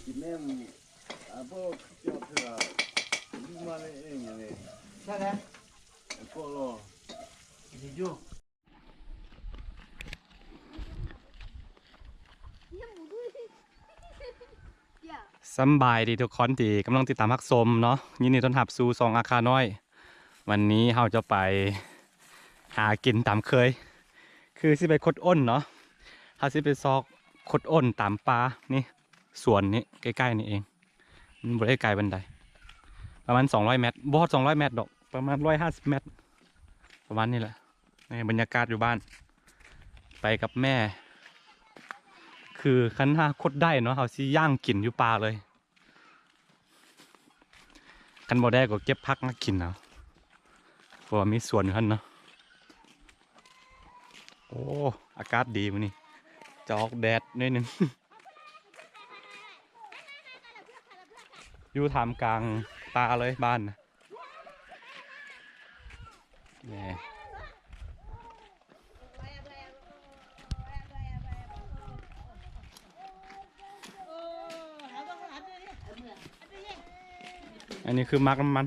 Même, avant, tu as fait la, nous, on allait, on allait. Ça, là. Encore là. C'est dur. ສຳບາຍດີທຸກຄົນທີ່ກຳລັງຕິດຕາມຮັບຊົມເນາະ, ຍິນດີຕ້ອນຮັບສູ່ຊ່ອງອາຄານ້ອຍ. ວັນນີ້ເຮົາຈະໄປຫາກິນຕາມເຄີຍ ຄືຊິໄປຂຸດອົ້ນເນາະ, ເຮົາຊິໄປຊອກຂຸດອົ້ນຕາມປ່ານີ້ ສວນນີ້ໃກ້ໆນີ້ເອງ, ມັນບໍ່ໄດ້ໄກປານໃດ ປະມານສອງຮ້ອຍແມັດ, ບໍ່ຮອດສອງຮ້ອຍແມັດດອກ ປະມານຮ້ອຍຫ້າສິບແມັດ ປະມານນີ້ແຫຼະ. ໃນບັນຍາກາດຢູ່ບ້ານ ໄປກັບແມ່ ຄືຄັນຫາຂຸດໄດ້ເນາະ ເຮົາຊິຍ່າງກິນຢູ່ປ່າເລີຍ, ຄັນບໍ່ໄດ້ກໍເກັບຜັກມາກິນເອົາ ເພາະວ່າມີສວນຢູ່ຫັ້ນເນາະ. ໂອ້ ອາກາດດີມື້ນີ້ ຈະອອກແດດໜ້ອຍໜຶ່ງ ຢູ່ທ່າມກາງປ່າເລີຍບ້ານນະ. ແນ່ ອັນນີ້ຄືໝາກນ້ຳມັນ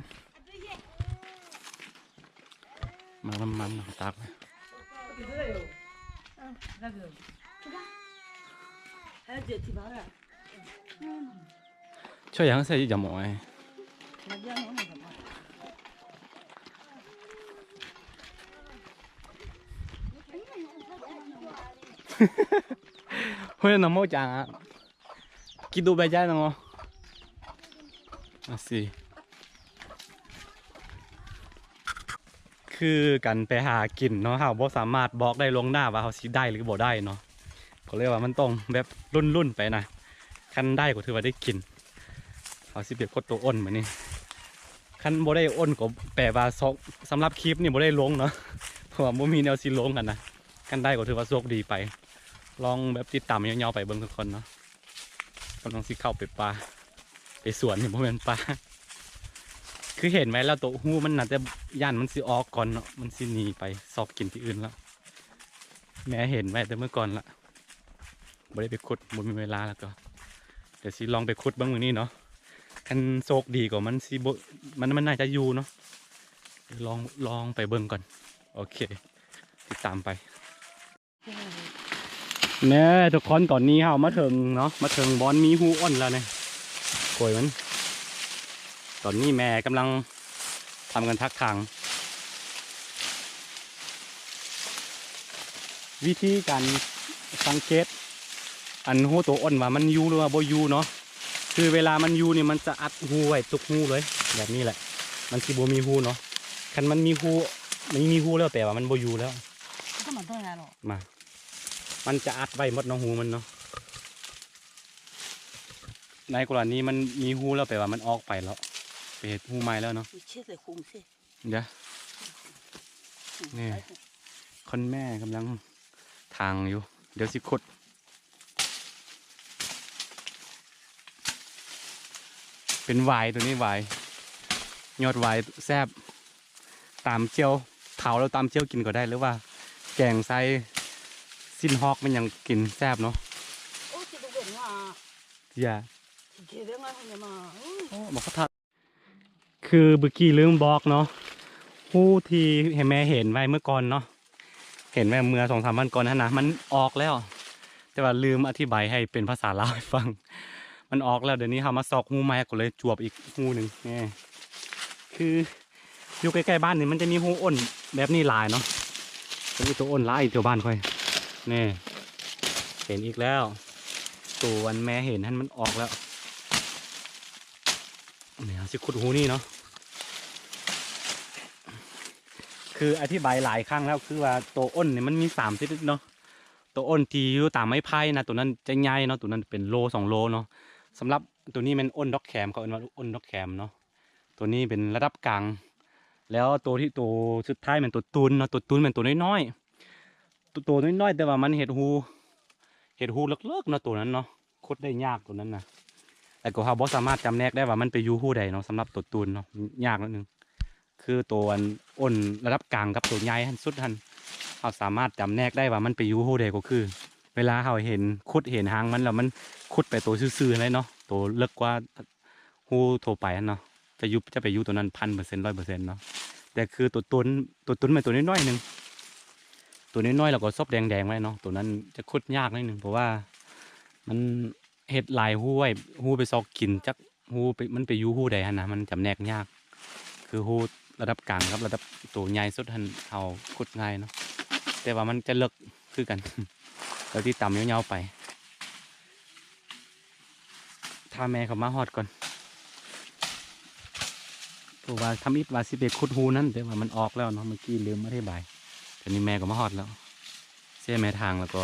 ໝາກນ້ຳມັນເນາະ ຕັກໄວ້. ເຈົ້າຢາກໃສ່ຢາໝໍ້ ເຮີ້ຍ ນ້ຳໝໍ້ຈາງອະ ກິນດູໃບໃຫຍ່ນະ. ອາຊີ ຄືການໄປຫາກິນເນາະ ເຮົາບໍ່ສາມາດບອກໄດ້ລ່ວງໜ້າວ່າເຮົາຊິໄດ້ຫຼືບໍ່ໄດ້ເນາະ, ກໍເລີຍວ່າມັນຕ້ອງແບບລຸ້ນໆໄປນະ, ຄັນໄດ້ກໍຖືວ່າໄດ້ກິນ. ເຮົາຊິໄປຂຸດໂຕອົ້ນມື້ນີ້, ຄັນບໍ່ໄດ້ອົ້ນກໍແປວ່າສອງ ສຳລັບຄລິບນີ້ບໍ່ໄດ້ລົງເນາະ ເພາະວ່າບໍ່ມີແນວຊິລົງຫັ້ນນະ, ຄັນໄດ້ກໍຖືວ່າໂຊກດີໄປ. ລອງແບບຕິດຕາມຍາວໆໄປເບິ່ງທຸກຄົນເນາະ. ກຳລັງຊິເຂົ້າໄປປ່າ ໄປສວນນີ້ ບໍ່ແມ່ນປ່າ ຄືເຫັນໄວ້ແລ້ວ ໂຕະຮູມັນນະ ແຕ່ຢ້ານມັນຊິອອກກ່ອນເນາະ ມັນຊິໜີໄປຊອກກິນທີ່ອື່ນແລ້ວ. ແມ່ເຫັນໄວ້ແຕ່ເມື່ອກ່ອນລະ ບໍ່ໄດ້ໄປຂຸດ ບໍ່ມີເວລາ ແລ້ວກໍດຽວຊິລອງໄປຂຸດເບິ່ງມື້ນີ້ເນາະ. ຄັນໂຊກດີກໍມັນຊິບໍ່ ມັນ ມັນໜ້າຈະຢູ່ເນາະ. ລອງ ລອງໄປເບິ່ງກ່ອນ. ໂອເຄ ຕິດຕາມໄປ. ແນ່ ທຸກຄົນ ຕອນນີ້ເຮົາມາເຖິງເນາະ ມາເຖິງບ່ອນມີຮູອົ້ນແລ້ວນີ້ ໂກຍມັນ. ຕອນນີ້ແມ່ກຳລັງທຳການຖາກຖາງ. ວິທີການສັງເກດ ອັນ ຮູ້ໂຕອົ້ນວ່າມັນຢູ່ ຫຼືວ່າບໍ່ຢູ່ເນາະ, ຄືເວລາມັນຢູ່ນີ້ ມັນຈະອັດຮູໄວ້ທຸກຮູເລີຍ ແບບນີ້ແຫຼະ, ມັນຊິບໍ່ມີຮູເນາະ. ຄັນມັນມີຮູ ມັນມີຮູແລ້ວ ແປວ່າມັນບໍ່ຢູ່ແລ້ວ. ມາ ມັນຈະອັດໄວ້ໝົດເນາະ ຮູມັນເນາະ. ໃນກໍລະນີມັນມີຮູແລ້ວ ແປວ່າມັນອອກໄປແລ້ວ ໄປເຮັດຮູໃໝ່ແລ້ວເນາະ. ເດີ ນີ້ ຄົນແມ່ກຳລັງຖາງຢູ່ ດຽວຊິຂຸດ. ເປັນຫວາຍ ໂຕນີ້ຫວາຍ ຍອດຫວາຍແຊບ. ຕຳແຈ່ວ ເຜົາແລ້ວຕຳແຈ່ວກິນກໍໄດ້ ຫຼືວ່າແກງໃສ່ຊີ້ນຮອກແມ່ນຫຍັງກິນແຊບເນາະ. ໂອ້ ມັກກະທັດ ຄືເມື່ອກີ້ລືມບອກເນາະ ຮູທີ່ໃຫ້ແມ່ເຫັນໄວ້ເມື່ອກ່ອນເນາະ ເຫັນແມ່ເມື່ອສອງສາມວັນກ່ອນຫັ້ນນະ ມັນອອກແລ້ວ, ແຕ່ວ່າລືມອະທິບາຍໃຫ້ເປັນພາສາລາວໃຫ້ຟັງ. ມັນອອກແລ້ວ ດຽວນີ້ເຮົາມາຊອກຮູໃໝ່ ກໍເລີຍຈວບອີກຮູໜຶ່ງ. ນີ້ ຄືຢູ່ໃກ້ໆບ້ານນີ້ ມັນຈະມີຮູອົ້ນແບບນີ້ຫຼາຍເນາະ, ຈະມີໂຕອົ້ນຫຼາຍແຖວບ້ານຂ້ອຍ. ນີ້ ເຫັນອີກແລ້ວ ໂຕອັນແມ່ເຫັນຫັ້ນມັນອອກແລ້ວ. ນີ້ ເຮົາຊິຂຸດຮູນີ້ເນາະ. ຄືອະທິບາຍຫຼາຍຄັ້ງແລ້ວ ຄືວ່າໂຕອົ້ນນີ້ມັນມີສາມຊະນິດເນາະ. ໂຕອົ້ນທີ່ຢູ່ຕາມໄມ້ໄຜ່ນະ ໂຕນັ້ນຈະໃຫຍ່ເນາະ, ໂຕນັ້ນເປັນໂລສອງໂລເນາະ. ສຳລັບໂຕນີ້ແມ່ນອົ້ນດອກແຂມ, ເຂົາເອີ້ນວ່າອົ້ນດອກແຂມເນາະ. ໂຕນີ້ເປັນລະດັບກາງ ແລ້ວໂຕທີ່ ໂຕສຸດທ້າຍແມ່ນໂຕຕູນເນາະ. ໂຕຕູນແມ່ນໂຕນ້ອຍໆ ໂຕ ໂຕນ້ອຍໆ ແຕ່ວ່າມັນເຮັດຮູ ເຮັດຮູເລິກໆເນາະ ໂຕນັ້ນເນາະ. ຂຸດໄດ້ຍາກໂຕນັ້ນນະ, ແລ້ວກໍເຮົາບໍ່ສາມາດຈຳແນກໄດ້ວ່າມັນໄປຢູ່ຮູໃດເນາະ. ສຳລັບໂຕຕູນເນາະ ຍາກໜ້ອຍໜຶ່ງ, ຄືໂຕອັນ ອົ້ນລະດັບກາງກັບໂຕໃຫຍ່ຫັ້ນ ສຸດຫັ້ນ ເຮົາສາມາດຈຳແນກໄດ້ວ່າມັນໄປຢູ່ຮູໃດ. ກໍຄື ເວລາເຮົາເຫັນ ຂຸດເຫັນຫາງມັນແລ້ວ ມັນຂຸດໄປໂຕຊື່ໆ ຫັ້ນແຫຼະເນາະ ໂຕເລິກກວ່າຮູທົ່ວໄປຫັ້ນເນາະ ຈະຢູ່ ຈະໄປຢູ່ໂຕນັ້ນພັນເປີເຊັນ ຮ້ອຍເປີເຊັນເນາະ ແຕ່ຄືໂຕຕົນ ໂຕຕົນແມ່ນໂຕນ້ອຍໆ ໜຶ່ງ ໂຕນ້ອຍໆ ແລ້ວກໍສົບແດງໆ ໄວ້ເນາະ ໂຕນັ້ນຈະຂຸດຍາກໜ້ອຍໜຶ່ງ ເພາະວ່າມັນເຮັດຫຼາຍຮູໄວ້ ຮູໄປຊອກກິນ ຈັກ ຮູໄປ ມັນໄປຢູ່ຮູໃດຫັ້ນນະ ມັນຈຳແນກຍາກ ຄືຮູລະດັບກາງກັບລະດັບໂຕໃຫຍ່ສຸດຫັ້ນ ເຮົາຂຸດງ່າຍເນາະ ແຕ່ວ່າມັນຈະເລິກຄືກັນ ແລ້ວຕິດຕາມຍາວໆ ໄປ ຖ້າແມ່ເຂົາມາຮອດກ່ອນ ເພາະວ່າທຳອິດວ່າຊິໄປຂຸດຮູນັ້ນ ແຕ່ວ່າມັນອອກແລ້ວເນາະ ເມື່ອກີ້ລືມອະທິບາຍ ຕອນນີ້ແມ່ກໍມາຮອດແລ້ວ ຊິໃຫ້ແມ່ຖາງ ແລ້ວກໍ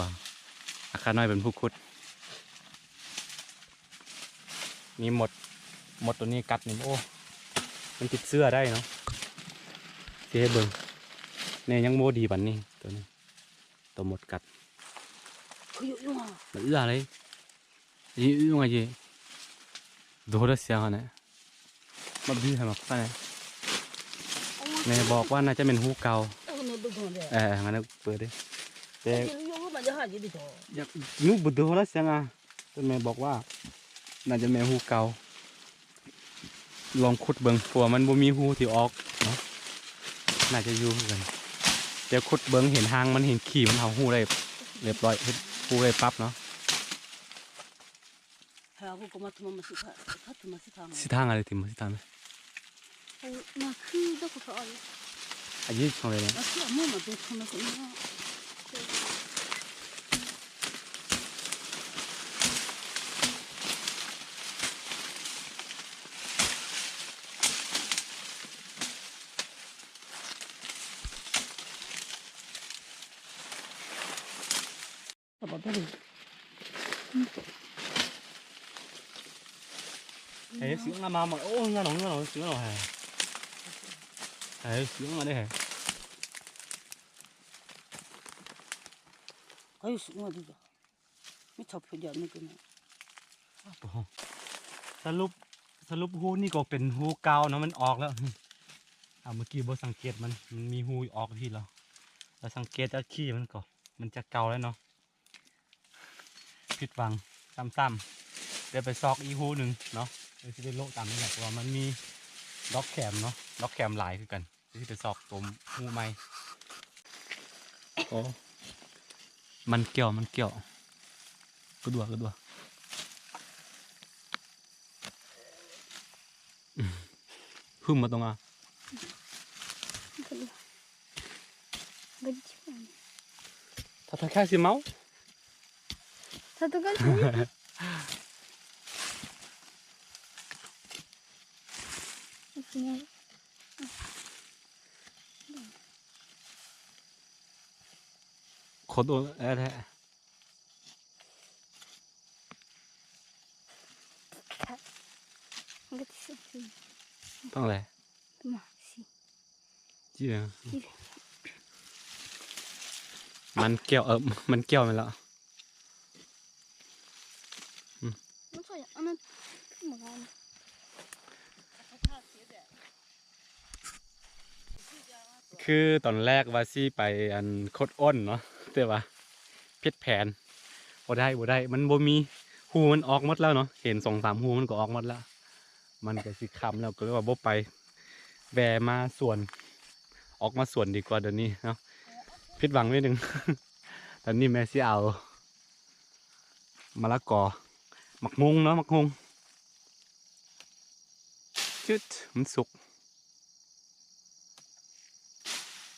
ອາຄານ້ອຍເປັນຜູ້ຂຸດ. ມີມົດ ມົດໂຕນີ້ກັດນີ້ ໂອ້ ມັນຕິດເຊື້ອໄດ້ເນາະ ຊິໃຫ້ເບິ່ງ ແນ່ ຍັງບໍ່ດີປານນີ້ ໂຕນີ້ ໂຕມົດກັດ ມັນເອື້ອເລີຍ ເອື້ອເລີຍ ໂດດເສຍຫັ້ນນະ ມາບີໃຫ້ມັກຊະນະ ແມ່ບອກວ່າໜ້າຈະແມ່ນຮູເກົ່າ ເອີ ຫັ້ນນະ ເປີດເດ້ ແຕ່ ຍາກ ຍູ່ບໍ່ໂດດເສຍນະ ແຕ່ແມ່ບອກວ່າ ໜ້າຈະແມ່ນຮູເກົ່າ ລອງຂຸດເບິ່ງ ເພາະວ່າມັນບໍ່ມີຮູທີ່ອອກເນາະ ໜ້າຈະຢູ່ຄືກັນ ແຕ່ຂຸດເບິ່ງເຫັນຫາງມັນ ເຫັນຂີ້ມັນ ເຮົາຮູ້ໄດ້ລຽບຮ້ອຍ ເຮັດ ຮູ້ໄດ້ປັບເນາະ. Hei, siung ama ma. Oh, ngano, ngano, siung ano, hei. Hei, siung ano, hei. Hei, siung ano, hei. ມີເທົ່າຜູ້ດຽວນີ້ກໍແມ່ນ ສະຫຼຸບ ສະຫຼຸບຮູນີ້ກໍເປັນຮູເກົ່າເນາະ ມັນອອກແລ້ວ ອາ ເມື່ອກີ້ບໍ່ສັງເກດມັນ ມັນມີຮູອອກທີ່ລະ ແລ້ວສັງເກດຈາກຂີ້ມັນກໍ ມັນຈະເກົ່າແລ້ວເນາະ ຜິດຫວັງຊ້ຳໆ ດຽວໄປຊອກອີກຮູໜຶ່ງເນາະ ດຽວຊິໄດ້ໂລະຕາມນີ້ແຫຼະ ເພາະວ່າມັນມີດອກແຂມເນາະ ດອກແຂມຫຼາຍຄືກັນ. ຊິໄປຊອກຕົວໝູໃໝ່. ໂອ້ ມັນກ່ຽວ ມັນກ່ຽວ ກະດັວ ກະດັວ ຫຶມມາຕົງອາ ທາທາຄາຊິເມົາ. ໂຄດໂອແທ້ ຕ້ອງແຫຼະ. ຈີ່ແມ່ນ ມັນກ່ຽວ ເອີ ມັນກ່ຽວແມ່ນແລ້ວ. ຄືຕອນແລກວ່າຊິໄປ ອັນ ຂຸດໂອນເນາະ ແຕ່ວ່າຜິດແຜນ ບໍ່ໄດ້ ບໍ່ໄດ້ ມັນບໍ່ມີ ຮູມັນອອກໝົດແລ້ວເນາະ ເຫັນສອງສາມຮູມັນກໍອອກໝົດແລ້ວ. ມັນກໍຊິຄ່ຳແລ້ວ ກໍເລີຍວ່າບໍ່ໄປ ແວ່ມາສວນ ອອກມາສວນດີກວ່າດຽວນີ້ເນາະ. ຜິດຫວັງໜ້ອຍໜຶ່ງ. ຕອນນີ້ແມ່ຊິເອົາມະລະກອ ໝາກຫຸ່ງເນາະ ໝາກຫຸ່ງ ຈຶດ ມັນສຸກ.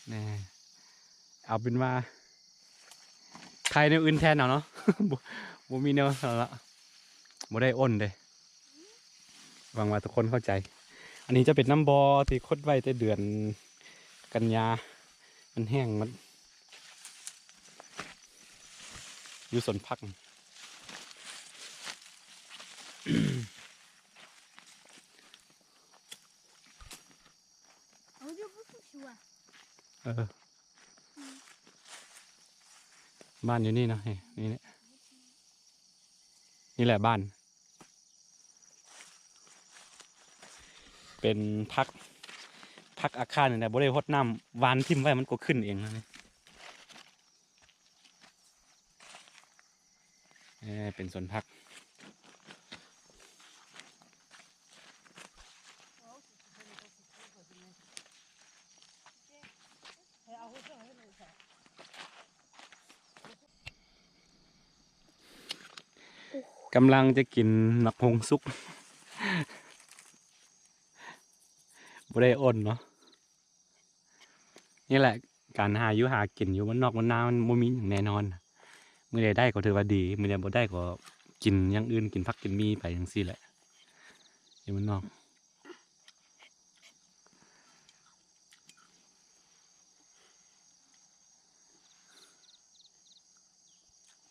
ແນ່ ເອົາເປັນວ່າຂາຍແນວອື່ນແທນເອົາເນາະ ບໍ່ ບໍ່ມີແນວນັ້ນລະ ບໍ່ໄດ້ໂອນເດ້. ຫວັງວ່າທຸກຄົນເຂົ້າໃຈ. ອັນນີ້ຈະເປັນນ້ຳບໍ່ທີ່ຂຸດໄວ້ແຕ່ເດືອນກັນຍາ ມັນແຫ້ງໝົດ ຢູ່ສວນຜັກ. ເອີ ບ້ານຢູ່ນີ້ເນາະ ນີ້ ນີ້ແຫຼະ ນີ້ແຫຼະບ້ານ. ເປັນຜັກ ຜັກອາຄານີ້ແຫຼະ ບໍ່ໄດ້ຫົດນ້ຳ ຫວ່ານຖິ້ມໄວ້ມັນກໍຂຶ້ນເອງນະນີ້. ເອີ ເປັນສວນຜັກ. ກຳລັງຈະກິນໝາກຫົ່ງສຸກ ບໍ່ໄດ້ອົນເນາະ. ນີ້ແຫຼະ ການຫາຢູ່ຫາກິນຢູ່ບ້ານນອກບ້ານນາ ມັນບໍ່ມີຫຍັງແນ່ນອນ. ມື້ໃດໄດ້ກໍຖືວ່າດີ ມື້ໃດບໍ່ໄດ້ກໍກິນຢ່າງອື່ນ ກິນຜັກກິນໝີ່ໄປຈັ່ງຊີ້ແຫຼະ ຢູ່ບ້ານນອກ.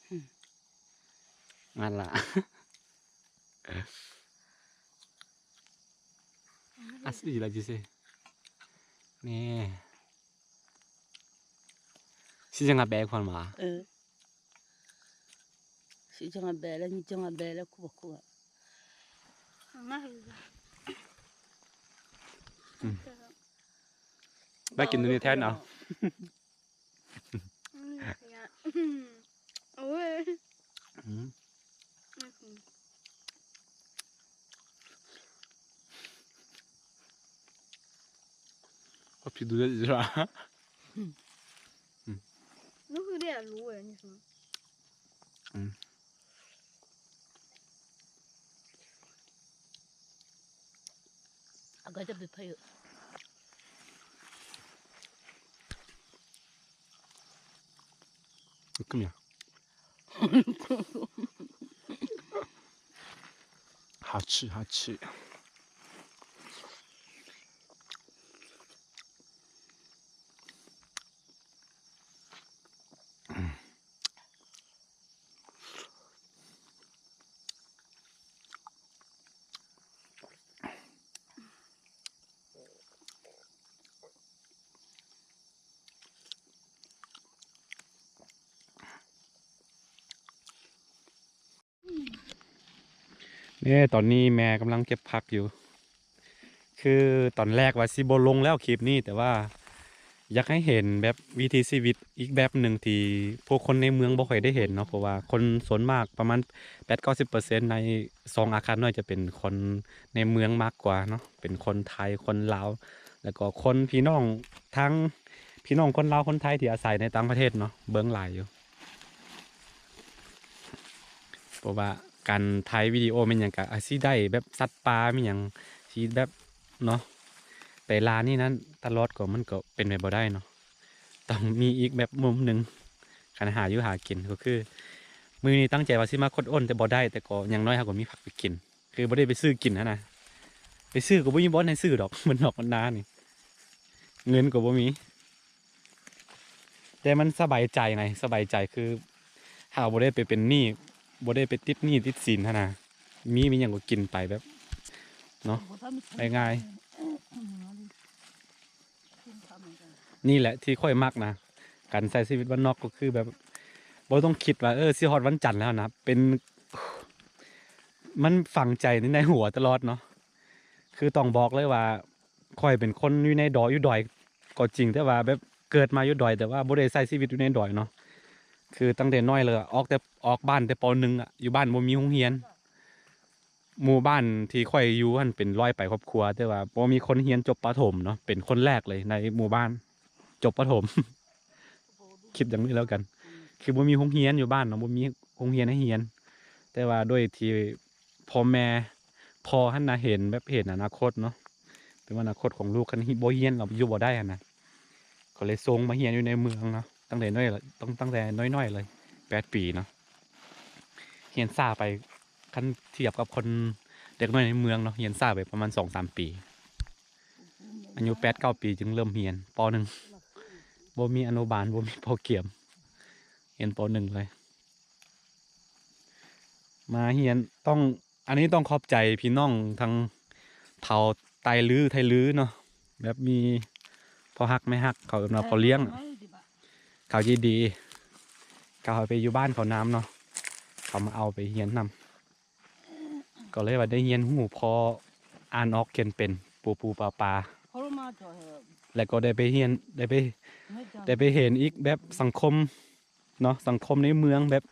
ອືມ ນັ້ນລະ ອາ ຊິລະຈິເຊ ແນ່ ຊິຈັງອາແບກພອນມາ ເອີ ຊິຈັງອາແບກລະ ນີ້ຈັງອາແບກລະ ຄຸບະຄຸບະ ມາ ອືມ ໄປກິນຕົວນີ້ແທນເອົາ. ອືມ ໂອ້ຍ ອືມ ກໍຜິດດູເດ້ອີ່ຫຼ້າ ອືມ ອືມ ນີ້ຄືໄດ້ຮູ້ເວີຍ ນີ້ຄື ອືມ 好吃，好吃。 ນີ້ ຕອນນີ້ແມ່ກຳລັງເກັບຜັກຢູ່. ຄືຕອນແລກວ່າຊິບໍ່ລົງແລ້ວຄລິບນີ້ ແຕ່ວ່າຢາກໃຫ້ເຫັນແບບວິຖີຊີວິດອີກແບບໜຶ່ງທີ່ຜູ້ຄົນໃນເມືອງບໍ່ຄ່ອຍໄດ້ເຫັນເນາະ, ເພາະວ່າຄົນສ່ວນມາກປະມານແປດເກົ້າສິບເປີເຊັນໃນຊ່ອງອາຄາດນ້ອຍຈະເປັນຄົນໃນເມືອງມາກກວ່າເນາະ, ເປັນຄົນໄທ ຄົນລາວ ແລ້ວກໍຄົນ ພີ່ນ້ອງທາງ ພີ່ນ້ອງຄົນລາວຄົນໄທທີ່ອາໄສໃນຕ່າງປະເທດເນາະ ເບິ່ງຫຼາຍຢູ່. ເພາະວ່າການຖ່າຍວິດີໂອແມ່ນຫຍັງກະ ອາ ຊິໄດ້ແບບສັດປ່າແມ່ນຫຍັງ ຊິແບບເນາະ ໄປລ່ານີ້ນັ້ນຕະຫຼອດກໍ ມັນກໍເປັນໄປບໍ່ໄດ້ເນາະ. ຕ້ອງມີອີກແບບມຸມໜຶ່ງ ການຫາຢູ່ຫາກິນ ກໍຄືມື້ນີ້ຕັ້ງໃຈວ່າຊິມາຄົດອົນ ແຕ່ບໍ່ໄດ້ ແຕ່ກໍຢ່າງໜ້ອຍເຮົາກໍມີຜັກໄປກິນ. ຄືບໍ່ໄດ້ໄປຊື້ກິນຫັ້ນນະ, ໄປຊື້ກໍບໍ່ມີບ່ອນໃຫ້ຊື້ດອກ ມັນນອກມັນນານີ້ ເງິນກໍບໍ່ມີ. ແຕ່ມັນສະບາຍໃຈໄງ ສະບາຍໃຈ ຄືເຮົາບໍ່ໄດ້ໄປເປັນໜີ້ ບໍ່ໄດ້ໄປຕິດໜີ້ຕິດສິນຫັ້ນນະ, ມີ ມີຫຍັງກໍກິນໄປແບບເນາະ ໄປງ່າຍ. ນີ້ແຫຼະທີ່ຂ້ອຍມັກນະ ການໃຊ້ຊີວິດບ້ານນອກ ກໍຄືແບບບໍ່ຕ້ອງຄິດວ່າ ເອີ ຊິຮອດວັນຈັນແລ້ວນະ ເປັນ ມັນຝັງໃຈໃນຫົວຕະຫຼອດເນາະ. ຄືຕ້ອງບອກເລີຍວ່າ ຂ້ອຍເປັນຄົນຢູ່ໃນດອຍ ຢູ່ດອຍກໍຈິງ ແຕ່ວ່າແບບເກີດມາຢູ່ດອຍ ແຕ່ວ່າບໍ່ໄດ້ໃຊ້ຊີວິດຢູ່ໃນດອຍເນາະ. ຄືຕັ້ງແຕ່ນ້ອຍເລີຍ ອອກແຕ່ ອອກບ້ານແຕ່ ປໍໜຶ່ງ ອະ ຢູ່ບ້ານບໍ່ມີໂຮງຮຽນ. ໝູ່ບ້ານທີ່ຂ້ອຍຢູ່ຫັ້ນເປັນຮ້ອຍປາຍຄອບຄົວ ແຕ່ວ່າບໍ່ມີຄົນຮຽນຈົບປະຖົມເນາະ, ເປັນຄົນແລກເລີຍໃນໝູ່ບ້ານຈົບປະຖົມ. ຄິດຢ່າງນີ້ແລ້ວກັນ ຄືບໍ່ມີໂຮງຮຽນຢູ່ບ້ານເນາະ ບໍ່ມີໂຮງຮຽນໃຫ້ຮຽນ. ແຕ່ວ່າດ້ວຍທີ່ພໍ່ແມ່ ພໍ່ຫັ້ນນະເຫັນແບບເຫັນອະນາຄົດເນາະ ເປັນວ່າອະນາຄົດຂອງລູກ ຄັນບໍ່ຮຽນລະຢູ່ບໍ່ໄດ້ຫັ້ນນະ ກໍເລີຍສົ່ງມາຮຽນຢູ່ໃນເມືອງເນາະ ຕັ້ງແຕ່ນ້ອຍ ຕັ້ງ ຕັ້ງແຕ່ນ້ອຍໆເລີຍ ແປດປີເນາະ. ຮຽນຊ້າໄປ ຄັນທຽບກັບຄົນເດັກນ້ອຍໃນເມືອງເນາະ ຮຽນຊ້າໄປປະມານສອງສາມປີ. ອາຍຸແປດເກົ້າປີຈຶ່ງເລີ່ມຮຽນ ປໍໜຶ່ງ ບໍ່ມີອະນຸບານ ບໍ່ມີປໍກຽມ ຮຽນປໍໜຶ່ງເລີຍ. ມາຮຽນຕ້ອງ ອັນນີ້ຕ້ອງຂອບໃຈພີ່ນ້ອງທາງເຜົ່າໄຕລື ໄທລືເນາະ ແບບມີພໍ່ຮັກແມ່ຮັກ ເຂົາເອີ້ນວ່າພໍ່ລ້ຽງ ເຂົາໃຈດີ ເຂົາເອົາໄປຢູ່ບ້ານເຂົານຳເນາະ ເຂົາມາເອົາໄປຮຽນນຳ. ກໍເລີຍວ່າໄດ້ຮຽນຮູ້ພໍອ່ານອອກຂຽນເປັນ ປູປູປາປາ ແລ້ວກໍໄດ້ໄປຮຽນ ໄດ້ໄປ ໄດ້ໄປເຫັນອີກແບບສັງຄົມເນາະ ສັງຄົມໃນເມືອງແບບ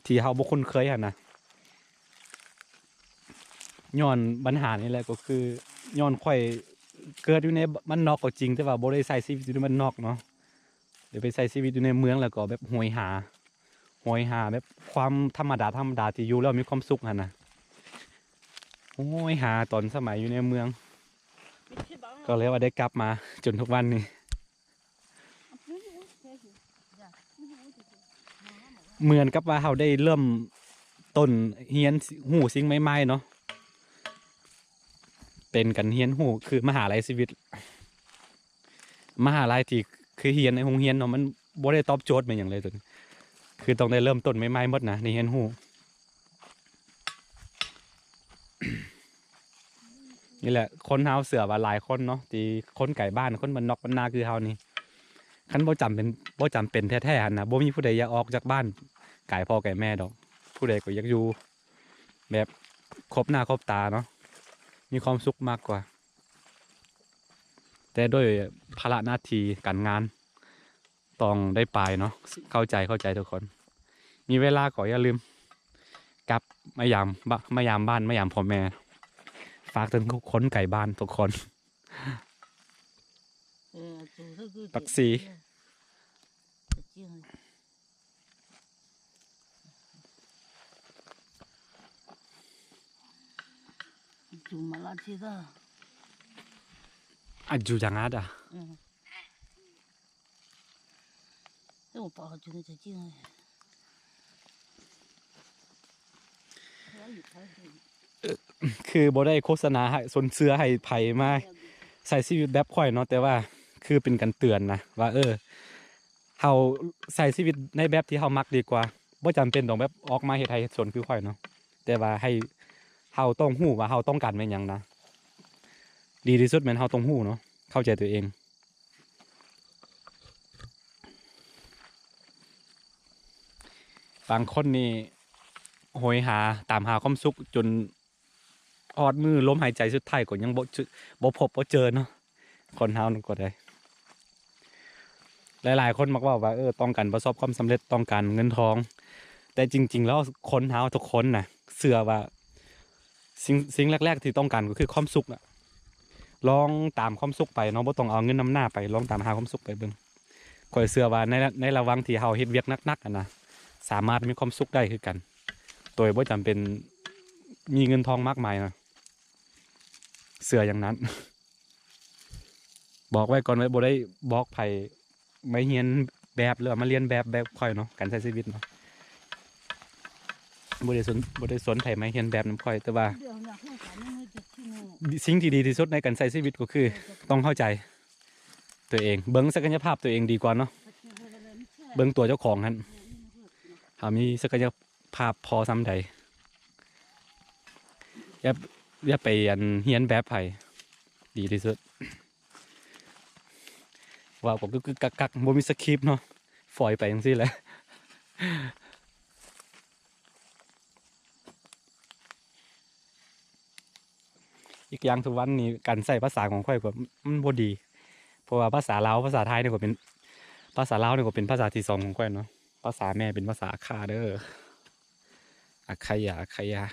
ທີ່ເຮົາບໍ່ຄຸ້ນເຄີຍຫັ້ນນະ. ຍ້ອນບັນຫານີ້ແຫຼະ ກໍຄືຍ້ອນຂ້ອຍເກີດຢູ່ໃນບ້ານນອກກໍຈິງ ແຕ່ວ່າບໍ່ໄດ້ໃຊ້ຊີວິດຢູ່ໃນບ້ານນອກເນາະ, ໄດ້ໄປໃຊ້ຊີວິດຢູ່ໃນເມືອງ ແລ້ວກໍແບບໂຫຍຫາ ໂຫຍຫາແບບຄວາມທຳມະດາ ທຳມະດາທີ່ຢູ່ແລ້ວມີຄວາມສຸກຫັ້ນນະ. ໂຫຍຫາຕອນສະໄໝຢູ່ໃນເມືອງ ກໍເລີຍວ່າໄດ້ກັບມາຈົນທຸກວັນນີ້. ເໝືອນກັບວ່າເຮົາໄດ້ເລີ່ມຕົ້ນຮຽນຮູ້ສິ່ງໃໝ່ໆເນາະ, ເປັນການຮຽນຮູ້ ຄືມະຫາໄລຊີວິດ ມະຫາໄລທີ່ຄືຮຽນໃນໂຮງຮຽນເນາະ ມັນບໍ່ໄດ້ຕອບໂຈດແມ່ນຫຍັງເລີຍ ໂຕນີ້ ຄືຕ້ອງໄດ້ເລີ່ມຕົ້ນໃໝ່ໆໝົດນະ ໃນຮຽນຮູ້. ນີ້ແຫຼະ ຄົນເຮົາເຊື່ອວ່າຫຼາຍຄົນເນາະ ທີ່ຄົນໄກບ້ານ ຄົນບ້ານນອກບ້ານນາຄືເຮົານີ້ ຄັນບໍ່ຈຳເປັນ ບໍ່ຈຳເປັນແທ້ໆຫັ້ນນະ ບໍ່ມີຜູ້ໃດຢາກອອກຈາກບ້ານໄກພໍ່ໄກແມ່ດອກ. ຜູ້ໃດກໍຢາກຢູ່ແບບຄົບໜ້າຄົບຕາເນາະ ມີຄວາມສຸກມາກກວ່າ. ແຕ່ດ້ວຍພາລະໜ້າທີ່ການງານ ຕ້ອງໄດ້ໄປເນາະ. ເຂົ້າໃຈ ເຂົ້າໃຈທຸກຄົນ. ມີເວລາກໍຢ່າລືມກັບມາຢາມ ມາຢາມບ້ານ ມາຢາມພໍ່ແມ່. ຝາກເຖິງຄົນໄກບ້ານທຸກຄົນ. ເອີ ປັກສີ. ຄືບໍ່ໄດ້ໂຄສະນາໃຫ້ຊົນເຊື້ອໃຫ້ໃຜມາໃຊ້ຊີວິດແບບຂ້ອຍເນາະ, ແຕ່ວ່າຄືເປັນການເຕືອນນະວ່າ ເອີ ເຮົາໃຊ້ຊີວິດໃນແບບທີ່ເຮົາມັກດີກວ່າ, ບໍ່ຈຳເປັນຕ້ອງແບບອອກມາເຮັດໄຮ່ເຮັດສວນຄືຂ້ອຍເນາະ, ແຕ່ວ່າໃຫ້ເຮົາຕ້ອງຮູ້ວ່າເຮົາຕ້ອງການແມ່ນຫຍັງນະ. ດີທີ່ສຸດແມ່ນເຮົາຕ້ອງຮູ້ເນາະ, ເຂົ້າໃຈຕົວເອງ. ບາງຄົນນີ້ໂຫຍຫາ ຕາມຫາຄວາມສຸກຈົນຮອດມື້ລົມຫາຍໃຈສຸດທ້າຍກໍຍັງບໍ່ ບໍ່ພົບບໍ່ເຈີເນາະ. ຄົນເຮົານັ້ນກໍໄດ້ ຫຼາຍໆຄົນມັກເວົ້າວ່າ ເອີ ຕ້ອງການປະສົບຄວາມສຳເລັດ ຕ້ອງການເງິນທອງ, ແຕ່ຈິງໆແລ້ວຄົນເຮົາທຸກຄົນນະ ເຊື່ອວ່າ ສິ່ງ ສິ່ງແລກໆທີ່ຕ້ອງການກໍຄືຄວາມສຸກນະ. ລອງຕາມຄວາມສຸກໄປເນາະ, ບໍ່ຕ້ອງເອົາເງິນນຳໜ້າໄປ, ລອງຕາມຫາຄວາມສຸກໄປເບິ່ງ. ຂ້ອຍເຊື່ອວ່າໃນ ໃນລະຫວ່າງທີ່ເຮົາເຮັດວຽກໜັກໆຫັ້ນນະ ສາມາດມີຄວາມສຸກໄດ້ຄືກັນ ໂດຍບໍ່ຈຳເປັນມີເງິນທອງມາກມາຍນະ, ເຊື່ອຢ່າງນັ້ນ. ບອກໄວ້ກ່ອນ ໄວ້ ບໍ່ໄດ້ບອກໃຜມາຮຽນແບບ ຫຼືວ່າມາລຽນແບບ ແບບຂ້ອຍເນາະ, ການໃຊ້ຊີວິດເນາະ. ບໍ່ໄດ້ສົນ ບໍ່ໄດ້ສົນໃຜມາຮຽນແບບນຳຂ້ອຍ, ແຕ່ວ່າສິ່ງທີ່ດີທີ່ສຸດໃນການໃຊ້ຊີວິດກໍຄືຕ້ອງເຂົ້າໃຈຕົວເອງ, ເບິ່ງສັກກະຍະພາບຕົວເອງດີກວ່າເນາະ, ເບິ່ງຕົວເຈົ້າຂອງຫັ້ນ ເຮົາມີສັກກະຍະພາບພໍສ່ຳໃດ. ຢ່າ ຢ່າໄປ ອັນ ຮຽນແບບໃຜ ດີທີ່ສຸດ. ເວົ້າກໍກຶກໆກັກໆ ບໍ່ມີສະຄຣິບເນາະ, ຝອຍໄປຈັ່ງຊີ້ແຫຼະ. ອີກຢ່າງທຸກວັນນີ້ການໃຊ້ພາສາຂອງຂ້ອຍກໍມັນບໍ່ດີ, ເພາະວ່າພາສາລາວ ພາສາໄທນີ້ກໍເປັນ ພາສາລາວນີ້ກໍເປັນພາສາທີສອງຂອງຂ້ອຍເນາະ, ພາສາແມ່ເປັນພາສາອາຂ່າເດີ. ອາຂະຢາ ອາຂະຢາ.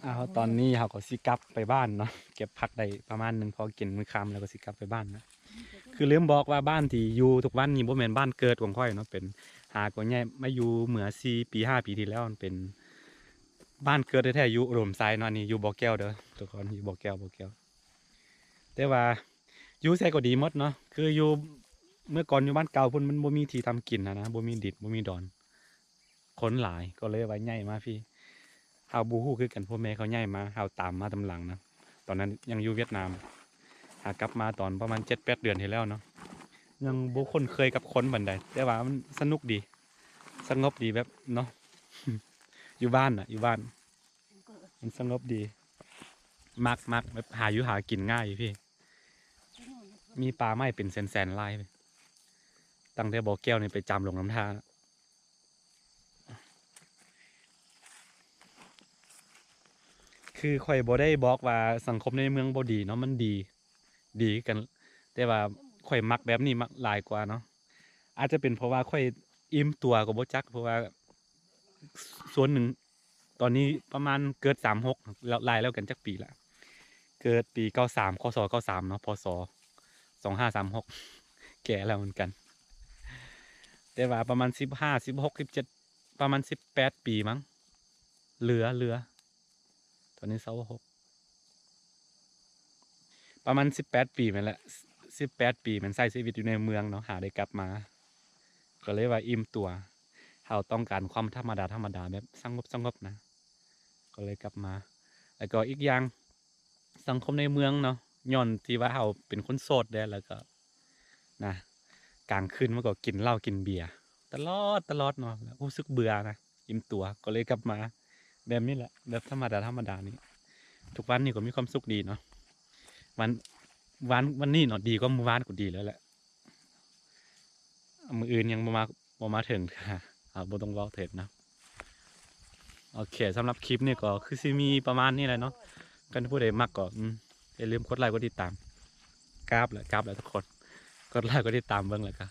ອ້າວ ຕອນນີ້ເຮົາກໍຊິກັບໄປບ້ານເນາະ, ເກັບຜັກໄດ້ປະມານໜຶ່ງພໍກິນມື້ຄ່ຳ ແລ້ວກໍຊິກັບໄປບ້ານນະ. ຄືລືມບອກວ່າບ້ານທີ່ຢູ່ທຸກວັນນີ້ບໍ່ແມ່ນບ້ານເກີດຂອງຂ້ອຍເນາະ, ເປັນ ຫາກໍຍ້າຍມາຢູ່ເມື່ອສີ່ປີ ຫ້າປີທີ່ແລ້ວ, ມັນເປັນບ້ານເກີດແທ້ໆ ຢູ່ອຸດົມໄຊເນາະ. ອັນນີ້ຢູ່ບໍ່ແກ້ວເດີທຸກຄົນ, ຢູ່ບໍ່ແກ້ວ ບໍ່ແກ້ວ. ແຕ່ວ່າຢູ່ໃສກໍດີໝົດເນາະ, ຄືຢູ່ເມື່ອກ່ອນຢູ່ບ້ານເກົ່າພຸ້ນ ມັນບໍ່ມີທີ່ທຳກິນຫັ້ນນະ, ບໍ່ມີດິນ ບໍ່ມີດອນ. ຄົນຫຼາຍ ກໍເລີຍວ່າຍ້າຍມາພີ້. ເຮົາບໍ່ຮູ້ຄືກັນ, ພໍ່ແມ່ເຂົາຍ້າຍມາ ເຮົາຕາມມາຕາມຫຼັງນະ. ຕອນນັ້ນຍັງຢູ່ຫວຽດນາມ, ຫາກັບມາຕອນປະມານເຈັດແປດເດືອນທີ່ແລ້ວເນາະ. ຍັງບໍ່ຄຸ້ນເຄີຍກັບຄົນປານໃດ, ແຕ່ວ່າມັນສະໜຸກດີ ສະຫງົບດີແບບເນາະ, ຢູ່ບ້ານນະ ຢູ່ບ້ານມັນສະຫງົບດີ. ມັກ ມັກ ແບບຫາຢູ່ຫາກິນງ່າຍຢູ່ພີ້, ມີປ່າໄມ້ເປັນແສນໆລາຍ. ຕັ້ງແຕ່ບໍ່ແກ້ວນີ້ໄປຈາມຫຼວງນ້ຳທາ. ຄືຂ້ອຍບໍ່ໄດ້ບອກວ່າສັງຄົມໃນເມືອງບໍ່ດີເນາະ, ມັນດີ ດີຄືກັນ, ແຕ່ວ່າຂ້ອຍມັກແບບນີ້ມາກຫຼາຍກວ່າເນາະ. ອາດຈະເປັນເພາະວ່າຂ້ອຍອີ່ມຕົວກໍບໍ່ຈັກ, ເພາະວ່າ ສ່ວນໜຶ່ງ ຕອນນີ້ປະມານເກີດສາມຫົກ ແລ້ວ ໄລ່ແລ້ວກັນຈັກປີລະ ເກີດປີເກົ້າສາມ ຄ.ສ. ເກົ້າສາມເນາະ ພ.ສ. ສອງຫ້າສາມຫົກ ແກ່ແລ້ວເໝືອນກັນ ແຕ່ວ່າປະມານສິບຫ້າ ສິບຫົກ ສິບເຈັດ ປະມານສິບແປດປີມັ້ງ ເຫຼືອ ເຫຼືອ ຕອນນີ້ຊາວຫົກ ປະມານສິບແປດປີແມ່ນແຫຼະ ສິບແປດປີແມ່ນໃຊ້ຊີວິດຢູ່ໃນເມືອງເນາະ ຫາໄດ້ກັບມາ ກໍເລີຍວ່າອີ່ມຕົວ ເຮົາຕ້ອງການຄວາມທຳມະດາໆ ແບບສະຫງົບໆ ນະ ກໍເລີຍກັບມາ ແລ້ວກໍອີກຢ່າງ ສັງຄົມໃນເມືອງເນາະ ຍ້ອນທີ່ວ່າເຮົາເປັນຄົນໂສດແດ່ ແລ້ວກໍ ນະ ກາງຄືນມັນກໍກິນເຫຼົ້າກິນເບຍຕະຫຼອດ ຕະຫຼອດເນາະ ແລ້ວຮູ້ສຶກເບື່ອນະ ອີ່ມຕົວ ກໍເລີຍກັບມາແບບນີ້ແຫຼະ ແບບທຳມະດາ ທຳມະດານີ້ ທຸກວັນນີ້ກໍມີຄວາມສຸກດີເນາະ ວັນ ວັນ ວັນນີ້ເນາະ ດີກວ່າມື້ວານກໍດີແລ້ວແຫຼະ ມື້ອື່ນຍັງບໍ່ມາ ບໍ່ມາເຖິງເທື່ອ ເຮົາບໍ່ຕ້ອງເວົ້າເຖິງເນາະ ໂອເຄ ສຳລັບຄລິບນີ້ກໍຄືຊິມີປະມານນີ້ແຫຼະເນາະ ຄັນຜູ້ໃດມັກກໍ ອືມ ຢ່າລືມກົດໄລກົດຕິດຕາມ ກາບແຫຼະ ກາບແຫຼະທຸກຄົນ ກົດໄລກົດຕິດຕາມເບິ່ງ ແລ້ວກໍ